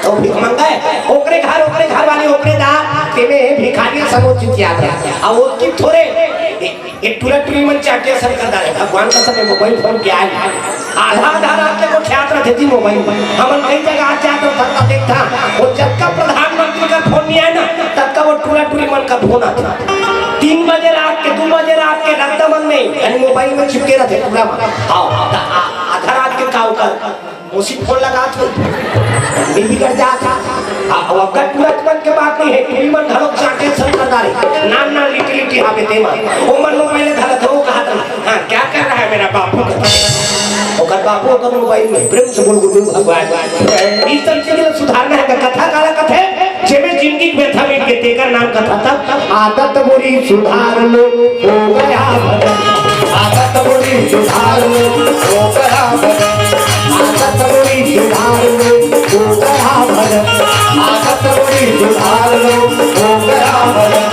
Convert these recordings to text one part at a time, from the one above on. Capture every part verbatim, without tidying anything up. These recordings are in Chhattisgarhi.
तो भिख मंगय, ओकरे घर, ओकरे घर वाली, ओकरे दार, तेमे भिखारी समोचित याद रहे। अब ओतकी थोरे, ए, ए टूरा टूरी मन चाटिया सर कर डारे। भगवान का समय मोबाइल फोन के आए। आधा, आधा रात के गोठियात रथे जी मोबाइल। हमन कई जगह आ जात रथन, देखथन, वो जतका प्रधानमंत्री का फोन नहीं आए ना, ततका वो टूरा टूरी मन का फोन आथे। तीन बजे रात के, दू बजे रात के रद्दा मन में, यानी मोबाइल में चिपके रथे टूरा मन। हाँ, त आ-, आधा रात के का ओकर मौसी फोन लगात होही, ये बिगड़ जात हे। आ, अब अगर टूरा टूरी मन के बात नहीं हे, टूरी मन घलो चाटे सर कर डारे। नान नान लिटी लिटी हावे तेमा। ओ मन मोबाइल धरत हो, कहत रहे, "हाँ, क्या कर रहा है मेरा बापू?" ओकर बापू ओकर मोबाइल में। प्रेम से बोल गुरु भगवान। ई सब चीज ला सुधारना हे, कथा काला कथे, जेमे जिंदगी के व्यथा मिट के तेकर नाम कथा। तब आदत बुरी सुधार लो, हो गया भजन। आदत बुरी सुधार लो, हो गया भजन। आदत बुरी सुधार लो, हो गया भजन। आदत बुरी सुधार लो, हो गया भजन।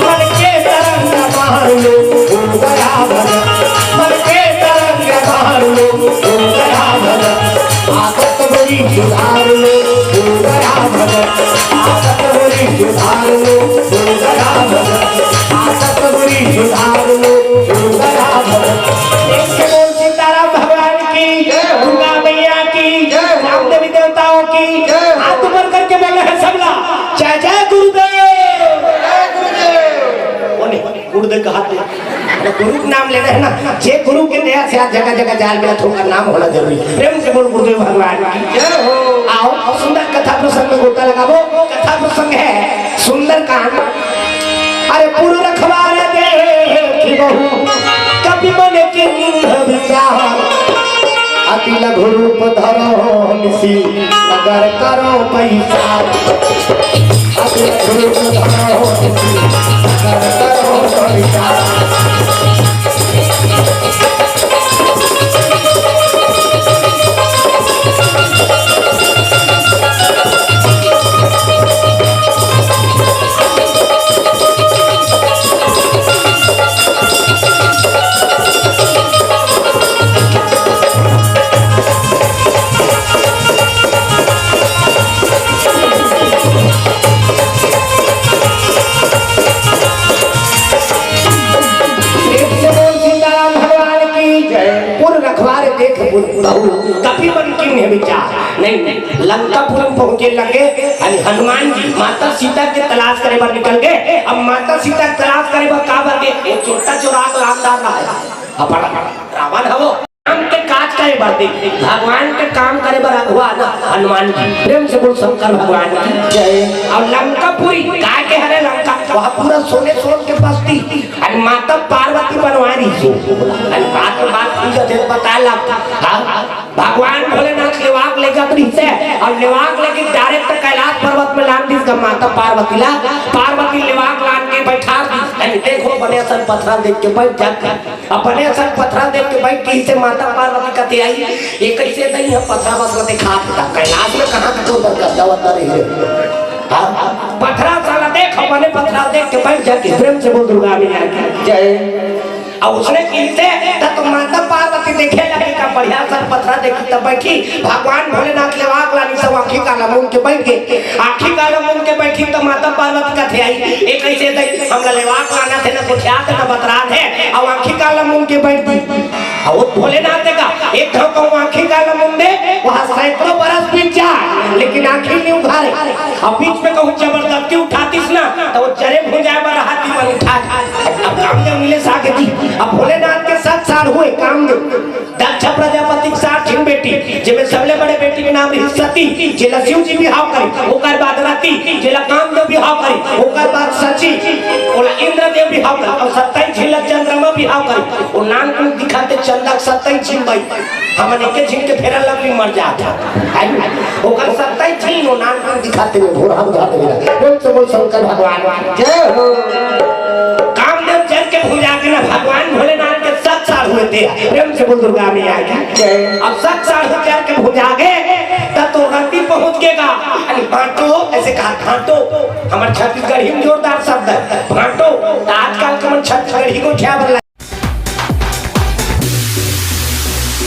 मन के तरंग मार लो, हो गया भजन। मन के तरंग मार लो, हो गया भजन। आदत बुरी सुधार लो, हो गया भजन। आदत बुरी सुधार लो, हो गया भजन। आदत बुरी सुधार लो, हो गया भजन। एक से बोल सीताराम भगवान की, दुर्गा मैया की, राम देवी देवताओं की, हाथ ऊपर करके बोल रहे हैं सबला, "जय जय गुरुदेव।" जय गुरुदेव। बोले, गुरुदेव का हाथ दे। गुरु के नाम लेना हे ना, जे गुरु के दया से आज जगह जगह जाय मिलत हे, ओकर नाम होना जरूरी हे। प्रेम से बोल गुरुदेव भगवान की जय हो। आओ, सुंदर कथा प्रसंग में गोता लगाबो। कथा प्रसंग हे सुंदरकांड। अरे पुर रखवार देखि बहु कपि मन कीन्ह विचार। अति लघु रूप धरो निशि नगर करो पैसा। अति लघु रूप धरो निशि नगर करो पैसा। प्रेम से बोल सीताराम भगवान की जय। पुर रखवार देखि बहु कपि मन कीन्ह विचार। नहीं, नहीं, लंकापुर में पहुंचे लगे, अरे हनुमान जी माता सीता के तलाश करे बर निकल गे। अब माता सीता के तलाश करे बर का बर गे? एक छोटा चोराक रामदार रहा है, अपन रावण हवो। राम के काज करे बर दे, भगवान के काम करे बर अगुवा ना हनुमान जी। प्रेम से बोल शंकर भगवान की जय। अउ लंकापुरी काय के हरे लंका, वहाँ पूरा सोने सोन के बस्ती, अउ माता पार्वती बनवा रही सो। अउ बात बात की जथे पता लग, हाँ, भगवान भोलेनाथ लेवाक ले जात रहिसे, अउ लेवाक लेके direct कैलाश पर्वत में लान दिस का माता पार्वती ला। पार्वती लेवाक लान के बैठा दिस, अउ देखो बने असन पथरा देख के बैठ जात। अब बने असन पथरा देख के बैठ के इसे माता पार्वती कथे आई, ये कैसे दई हे पथरा बस ला देखा था, कैलाश में कहाँ का तोर बर गद्दा वद्दा रही है? हाँ? पथरा साला देख, बने पथरा देख के बैठ जाके प्रेम से बोल दुर्गा मैया की जय। अब उसने कहिसे, त तो माता पार्वती देखे लगे का बढ़िया सन पथरा देखी तब बैठी, भगवान भोलेनाथ लेवाक लानी सब आँखी काला मूंद के बैठ गे। आँखी काला मूंद के बैठी त माता पार्वती कथे आई, ये कैसे दई, हमला लेवाक लाना थे, ना कुछ याद, ना बतरात हे, अब आँखी काला मूंद के बैठ दी। अब वो भोलेनाथ देखा, एक घाव का वो आँखी काला मूंद दे, वहाँ सैकड़ों बरस बीत जाए, लेकिन आँखी नहीं उघारे। अब बीच में कहूँ जबरदस्ती उठातीस ना, त वो जरे भुंजाए बर रहा ती मन उठा। अब कामदेव मिले सागे जी, अब भोलेनाथ के सात साल हुए कामदेव। दक्ष प्रजापति के सात झिन बेटी, जेमे सबले बड़े बेटी के नाम रही सती, जेला शिव जी बिहाव करे, ओकर बाद रति, जेला कामदेव बिहाव करे, ओकर बाद शची, ओला इंद्रदेव बिहाव करे, अउ सत्ताईस झिन ला चंद्रमा बिहाव करे। ओ नान कुन दिखाते चंदा के सत्ताईस झिन बई, हमन एके झिन के फेरन ला भी मर जात हे। ओकर सत्ताईस झिन, ओ नान कुन दिखाते में भोर हम जाते मेरा। प्रेम से बोल शंकर भगवान जय हो। कामदेव जर के भुंजा के ना भगवान भोलेनाथ के सत साल हुए थे। प्रेम से बोल दुर्गा मैया की जय। अब सत साल हो जर के भुंजा गे, तब तो रति पहुंच गे गा। अरे भांटो, ऐसे कहा भांटो, हमर छत्तीसगढ़ी में जोरदार शब्द हे भांटो। त आजकल के मन छत्तीसगढ़ी को क्या बोलना?